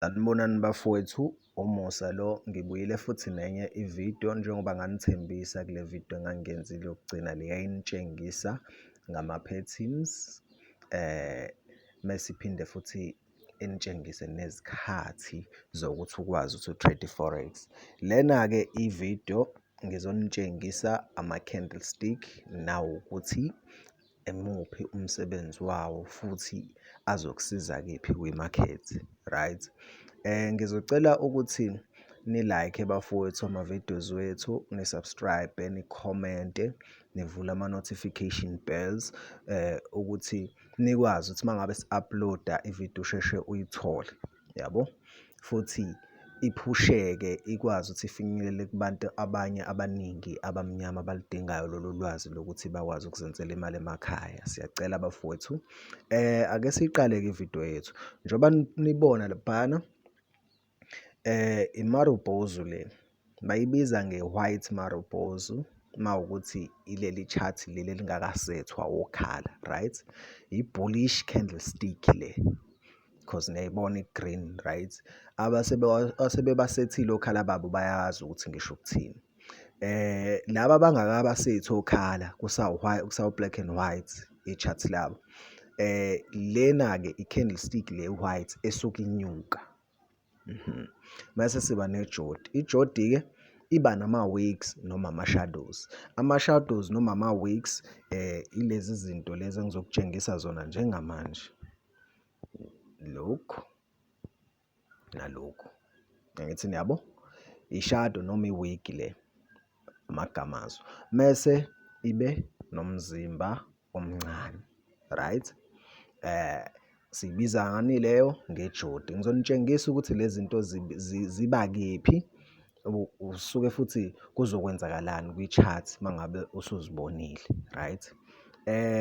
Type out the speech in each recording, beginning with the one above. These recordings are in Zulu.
Sanibonani bafowethu, uMusa lo, ngibuyile futhi nenye ividiyo njengoba nganithembisa kule vidiyo engangiyenzile yokugcina le eyayinitshengisa ngama-patterns, mese iphinde futhi initshengise nezikhathi zokuthi ukwazi ukuthi u-trade i-forex. Lena-ke ividiyo ngizonitshengisa ama-candlestick nawukuthi imuphi umsebenzi wawo futhi azokusiza kephi kwi-market, right? Ngizocela ukuthi ni-like bafowethu ama-videos wethu, ni-subscribe, ni-comment-e, nivule ama-notification bells ukuthi nikwazi ukuthi uma ngabe si-upload-a ividiyo usheshe uyithole, yabo? Futhi iphusheke ikwazi ukuthi ifinyelele kubantu abanye abaningi abamnyama abaludingayo lolu lwazi lokuthi bakwazi ukuzenzela imali emakhaya. Siyacela bafowethu. Ake siyiqale-ke ividiyo yethu. Njengoba nibona laphayana i-Marubozu le, bayibiza nge-white Marubozu mawukuthi ileli chart leli elingakasethwa okhala, right? I-bullish candlestick le because niyayibona i-green, right? Asebebasethile okhala babo bayazi ukuthi ngisho ukuthini. Laba abangakabasethi okhala kusawu black and white i-chart labo. Lena-ke i-candlestick le white esuke inyuka. Mase siba nejodi. Ijodi-ke iba nama-wicks noma ama-shadows. Ama-shadows noma ama-wicks ilezi zinto lezi engizokutshengisa zona njengamanje. Lokhu nalokhu. Angithi niyabo? I-shadow noma i-wick le amagama azo. Mese ibe nomzimba omncane, right? Siyibiza ngani leyo? Ngejodi. Ngizonitshengisa ukuthi lezi zinto ziba kephi, usuke futhi kuzokwenzakalani kwi-chart mangabe usuzibonile, right?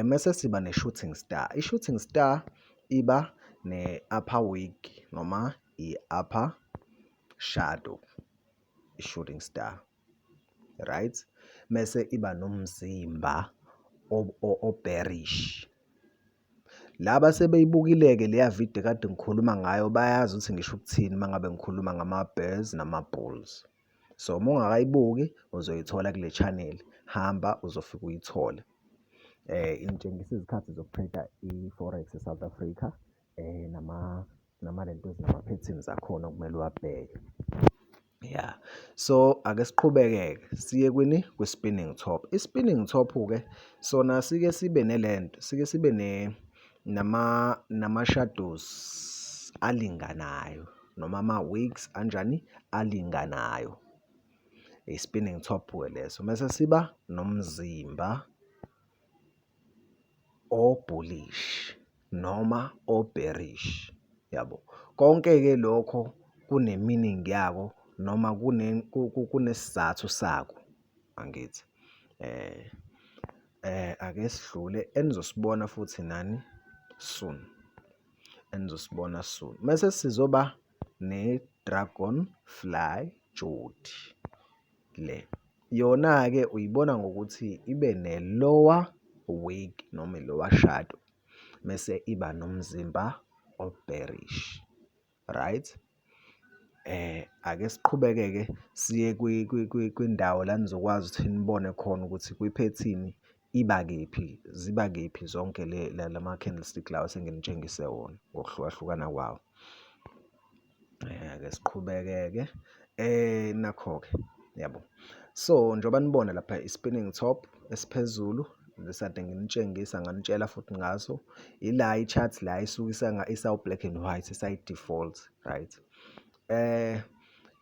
Mese siba ne-shooting star. I-shooting star iba ne-upper wick noma i-upper shadow, i-shooting star, right? Mese iba nomzimba o-bearish. Laba sebeyibukile-ke leya video kade ngikhuluma ngayo bayazi ukuthi ngisho ukuthini uma ngabe ngikhuluma ngama-bears nama-bulls. So uma ungakayibuki uzoyithola kule channel, hamba uzofika uyithole. Ingitshengisa izikhathi zoku-trade i-forex e-South Africa nama lento nama-patterns akhona okumele uwabheke. Yeah. So ake siqhubeke-ke siye kwini kwi-spinning top. I-spinning top-ke sona sike sibe nelento, sike sibe nama-shadows alinganayo noma ama-wicks anjani alinganayo. I-spinning top-ke leso. Mese siba nomzimba o-bullish noma o-bearish, yabo. Konke-ke lokho kune-meaning yako noma kunesizathu sako, angithi? Ake sidlule enizosibona futhi nani soon, enizosibona soon. Mese sizoba ne-dragon fly jodi le. Yona-ke uyibona ngokuthi ibe ne-lower wick noma i-lower shadow mese iba nomzimba o-bearish, right? Ake siqhubeke-ke siye kwindawo la nizokwazi ukuthi nibone khona ukuthi kwi-pattern iba kephi, ziba kephi zonke lama candlestick lawa esenginitshengise wona ngokuhlukahlukana kwawo. Ake siqhubeke-ke. Nakho-ke, yabo. So njengoba nibona lapha i-spinning top esiphezulu lesade nginitshengisa nganitshela futhi ngaso, ila i-chart la isuke isawu-black and white isayi-default, right?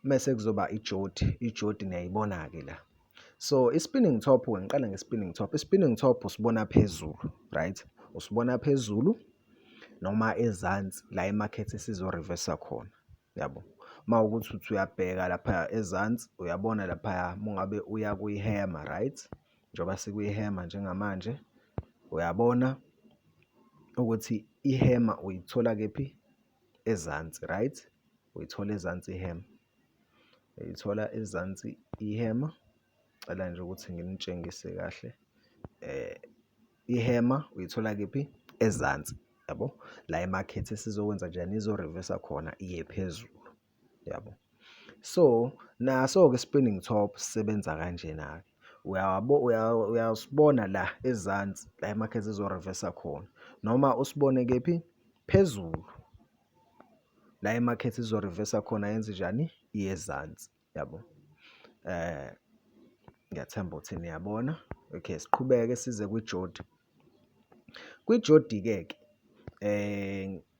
Mese kuzoba ijodi, ijodi niyayibona-ke la. So i-spinning top-ke ngiqala nge-spinning top. I-spinning top usibona phezulu, right? Usibona phezulu noma ezansi la i-market isizo-reverse-a khona, yabo. Mawukuthi uthi uyabheka lapha ezansi uyabona laphaya mungabe uya kwi-hammer, right? Njengoba sikwi-hammer njengamanje, uyabona ukuthi i-hammer uyithola kephi? Ezansi, right? Uyithola ezansi i-hammer. Uyithola ezansi i-hammer. Cela nje ukuthi nginitshengise kahle. I-hammer uyithola kephi? Ezansi. Yabo, la imakethe esizokwenza njani, izo-reverse khona iye phezulu, yabo. So naso-ke spinning top sisebenza kanjena-ke. Uyabo, uyasibona la ezansi la imakethe izo-reverse khona, noma usibone kephi, phezulu la imakethe izo-reverse khona, yenze njani, iye ezansi, yabo. Ngiyathemba ukuthi niyabona. Okay, siqhubeke size kwijodi. Kwijodi-ke ke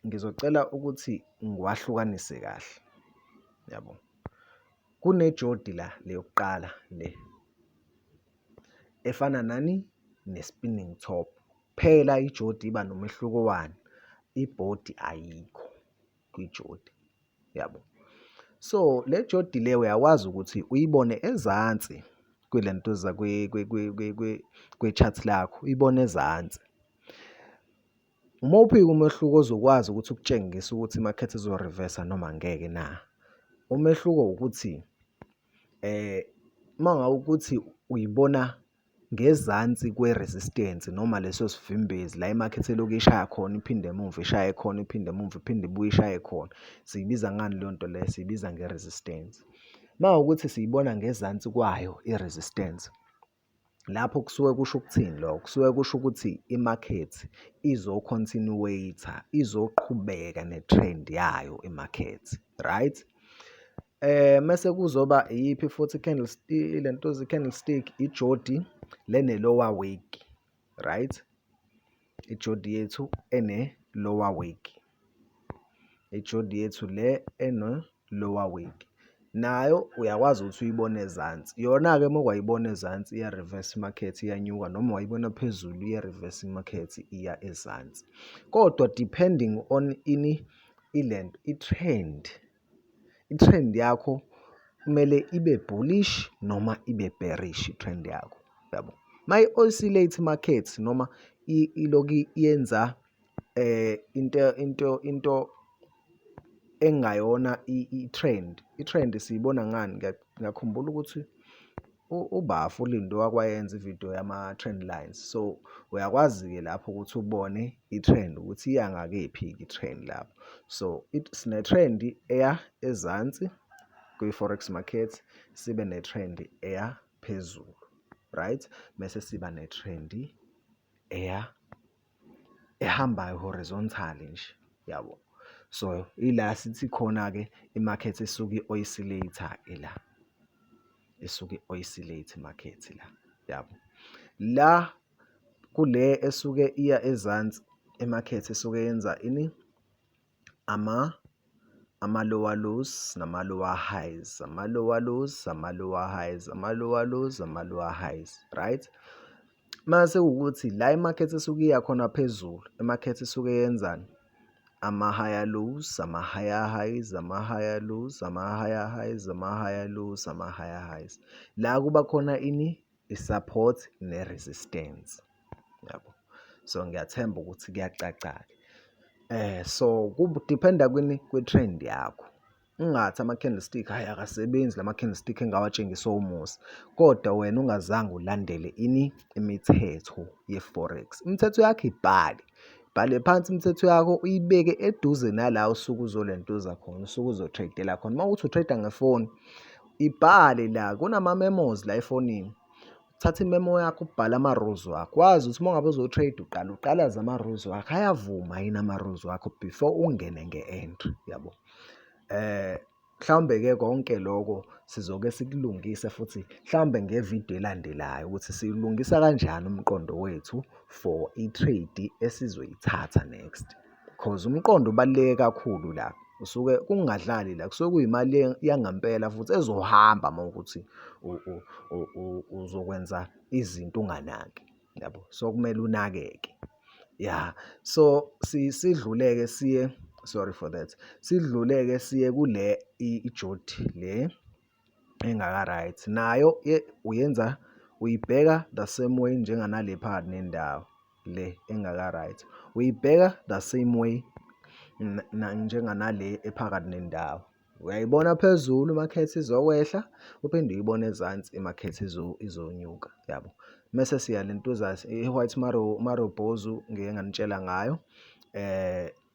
ngizocela ukuthi ngiwahlukanise kahle, yabo. Kunejodi la leyokuqala le efana nani, ne-spinning top. Phela ijodi iba nomehluko wani, i-body ayikho kwijodi, yabo. So le jodi le uyakwazi ukuthi uyibone ezansi kwilentuza kwi-chart lakho, uyibone ezansi. Umuphi-ke umehluko ozokwazi ukuthi ukutshengise ukuthi imakethe izo-reverse noma ngeke na? Umehluko ukuthi uma ngabe ukuthi uyibona ngezansi kwe-resistance noma leso sivimbezi la imakethe elokhu ishaya khona, iphinde emuva ishaye khona, iphinde emuva, iphinde ibuye ishaye khona. Siyibiza ngani leyo nto leyo? Siyibiza nge-resistance. Uma kuwukuthi siyibona ngezansi kwayo i-resistance, lapho kusuke kusho ukuthini lokho? Kusuke kusho ukuthi imakethe izo-continuate-a, izoqhubeka ne-trend yayo imakethe, right? Mese kuzoba iyiphi futhi ilentuza, i-candlestick, ijodi lene-lower wick, right? Ijodi yethu ene-lower wick, ijodi yethu le ene-lower wick nayo uyakwazi ukuthi uyibone ezansi. Yona-ke uma wayibona ezansi iya-reverse market iyanyuka, noma wayibona phezulu iya-reverse market iya ezansi. Kodwa depending on ini, ilento, i-trend, i-trend yakho kumele ibe bullish noma ibe bearish i-trend yakho, yabo. Mayi-oscillate market noma ilokhu yenza into engayona i-trend. I-trend siyibona ngani? Ngiyakhumbula ukuthi uBafu uLindo wake wayenza ividiyo yama-trend lines. So uyakwazi-ke lapho ukuthi ubone i-trend ukuthi iya ngakephi-ke i-trend lapho. So sine-trend eya ezansi kwi-forex market, sibe ne-trend eya phezulu, right? Mese siba ne-trend eya ehambayo horizontally nje, yabo. So ila sithi khona-ke imakethe isuke i-oscillate-a-ke la, isuke i-oscillate imakethe la, yabo. La kule esuke iya ezansi imakethe isuke yenza ini, ama-lower lows nama-lower highs, ama-lower lows, ama-lower highs, ama-lower lows, ama-lower highs, right? Mase kuwukuthi la imakethe isuke iya khona phezulu, imakethe isuke yenzani? Ama-higher lows, ama-higher highs, ama-higher lows, ama-higher highs, ama-higher lows, ama-higher highs. La kuba khona ini, i-support ne-resistance, yabo. So ngiyathemba ukuthi kuyacaca-ke. So ku-depend-a kwini, kwi-trend yakho. Ungathi ama-candlestick hhayi akasebenzi lama candlestick engawatshengiswa uMusa, kodwa wena ungazange ulandele ini, imithetho ye-forex. Imithetho yakho ibhale, ibhale phansi imithetho yakho uyibeke eduze nala osuke uzolentuza khona, usuke uzo-trade-ela khona. Uma kuwukuthi u-trade-a ngefoni, ibhale la, kunama-memos la efonini. Thatha i-memo yakho ubhale ama-rules wakho, wazi ukuthi uma ngabe uzo-trade uqala uqalaze ama-rules wakho, ayavuma yini ama-rules wakho before ungene nge-entry, yabo. Mhlawumbe-ke konke loko sizoke sikulungise futhi mhlawumbe ngevidiyo elandelayo ukuthi siwulungisa kanjani umqondo wethu for i-trade esizoyithatha next. Cause umqondo ubaluleke kakhulu la, usuke kungadlali la, kusuke kuyimali yangempela futhi ezohamba uma kuwukuthi uzokwenza izinto unganaki, yabo. So kumele unakeke, ya. So sidlule-ke siye, sorry for that, sidlule-ke siye kule ijodi le engaka-right, nayo uyenza uyibheka the same way njenganale phakathi nendawo le engaka-right, uyibheka the same way njenganale ephakathi nendawo. Uyayibona phezulu imakethe izokwehla, uphinde uyibone ezansi imakethe izonyuka, yabo. Mese siya lentuza i-white marubozu ngike nganitshela ngayo.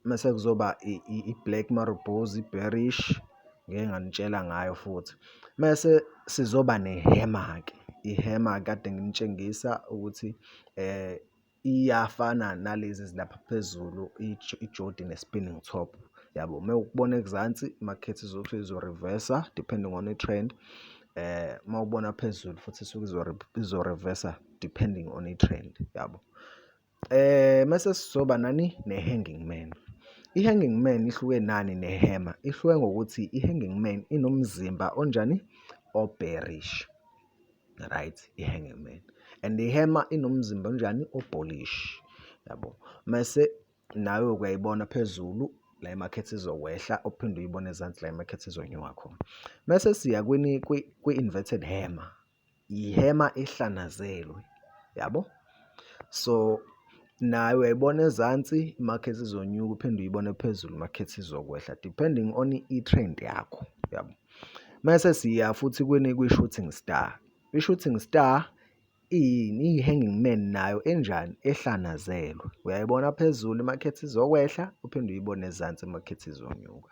Mase kuzoba i-black marubozu, i-bearish, ngike nganitshela ngayo futhi. Mese sizoba ne-hammer-ke, i-hammer kade nginitshengisa ukuthi iyafana nalezi ezilapha phezulu, ijodi ne-spinning top, yabo. Uma ukubona ezansi i-market izothi izo-reverse-a depending on i-trend, uma ubona phezulu futhi isuke izo-reverse-a depending on i-trend, yabo. Mase sizoba nani? Ne-hanging man. I-hanging man ihluke nani ne-hammer? Ihluke ngokuthi i-hanging man inomzimba onjani? O-bearish, right, i-hanging man, and i-hammer inomzimba onjani? O-bullish, yabo. Mase nawe uyayibona phezulu la i-market izokwehla, uphinde uyibone ezansi la i-market izonyuka khona. Mase siya kwi-inverted hammer, i-hammer ehlanazelwe, yabo. So nayo uyayibona ezansi i-market izonyuka, uphinde uyibone phezulu i-market izokwehla depending on i-trend yakho, yabo. Mase siya futhi kwi-shooting star. I-shooting star iyini? Iyi-hanging man nayo enjani? Ehlanazelwe. Uyayibona phezulu i-market izokwehla, uphinde uyibone ezansi i-market izonyuka.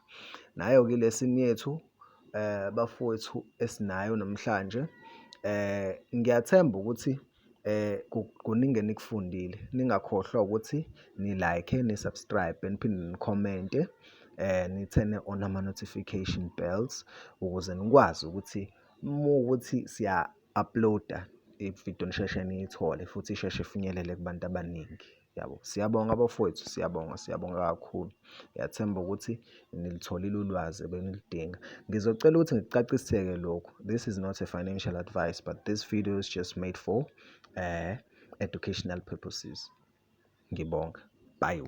Nayo-ke i-lesson yethu, bafowethu, esinayo namhlanje. Ngiyathemba ukuthi kuningi enikufundile. Ningakhohlwa ukuthi ni-like, ni-subscribe, niphinde ni-comment-e, ni-turn-e on ama-notification bells ukuze nikwazi ukuthi muwukuthi siya-upload-a ividiyo nisheshe niyithole futhi isheshe ifinyelele kubantu abaningi, yabo. Siyabonga bafowethu, siyabonga, siyabonga kakhulu. Ngiyathemba ukuthi nilitholile ulwazi ebeniludinga. Ngizocela ukuthi ngikucaciseke lokhu, this is not a financial advice, but this video is just made for educational purposes. Ngibonga, bye.